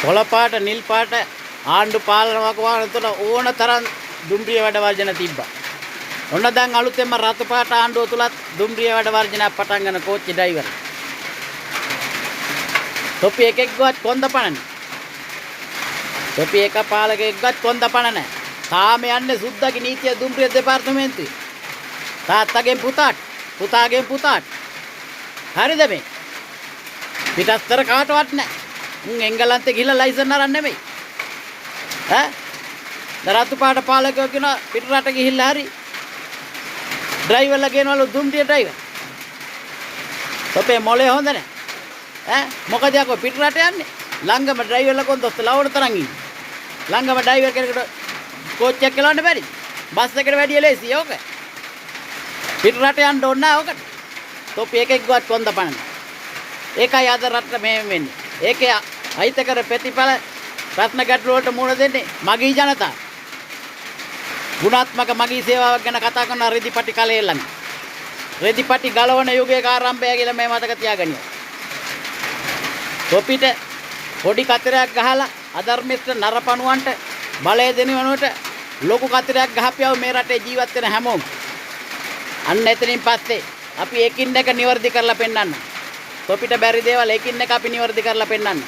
කොළ පාට නිල් පාට ආණ්ඩු පාලන වකවානු තුළ ඕන තරම් දුම්රිය වැඩ වර්ජන තිබ්බා. ඔන්න දැන් අලුතෙන්ම රතු පාට ආණ්ඩුව තුලත් දුම්රිය වැඩ වර්ජනයක් පටන් ගන්න කෝච්චි ඩ්‍රයිවර්. තොපි එකෙක්වත් කොන්ද පණ නෑ. තොපි එක පාලකෙක්වත් කොන්ද පණ නෑ. තාම යන්නේ සුද්දගේ නීතිය දුම්රිය දෙපාර්තමේන්තුවේ. තාත්තගෙන් පුතාට, පුතාගෙන් පුතාට. හරිද මේ? පිටස්තර කාටවත් නෑ. උන් එංගලන්තේ ගිහිල්ලා ලයිසන් අරන් නෙමෙයි. ඈ? රතු පාට පාලකයෝ කියනවා පිට රට ගිහිල්ලා හරි ඩ්‍රයිවර්ලා කියනවලු දුම්රිය ඩ්‍රයිවර්. තොපේ මොලේ හොඳ නෑ. ඈ, මොකද යකෝ පිට රට යන්නේ? ළඟම ඩ්‍රයිවර්ලා කොන්දොස්තරලා ඕන තරම් ඉන්නේ. ළඟම ඩ්‍රයිවර් කෙනෙකුට කෝච්චියක් එලවන්න බැරිද? බස් එකට වැඩිය ලේසි ඕක. පිට රට යන්න ඕන නෑ ඕකට. තොපි එකෙක්වත් කොන්ද පණ නෑ. ඒකයි අද රටට මෙහෙම වෙන්නේ. ඒකේ අහිතකර ප්‍රතිඵල ප්‍රශ්න ගැටලු වලට මුහුණ දෙන්නේ මගී ජනතාව. ගුණාත්මක මගී සේවාවක් ගැන කතා කරන රෙදිපටි කලේ ළඟ. රෙදිපටි ගලවන යුගයක ආරම්භය කියලා මේ මතක තියාගනින්න. තොපිට පොඩි කතරයක් ගහලා අධර්මිෂ්ඨ නරපණුවන්ට බලය දෙන වෙනුවට ලොකු කතරයක් ගහපියව මේ රටේ ජීවත් වෙන හැමෝම. අන්න එතනින් පස්සේ අපි එකින් එක නිවැරදි කරලා පෙන්නන්න. තොපිට බැරි දේවල් එකින් එක අපි නිවැරදි කරලා පෙන්නන්න.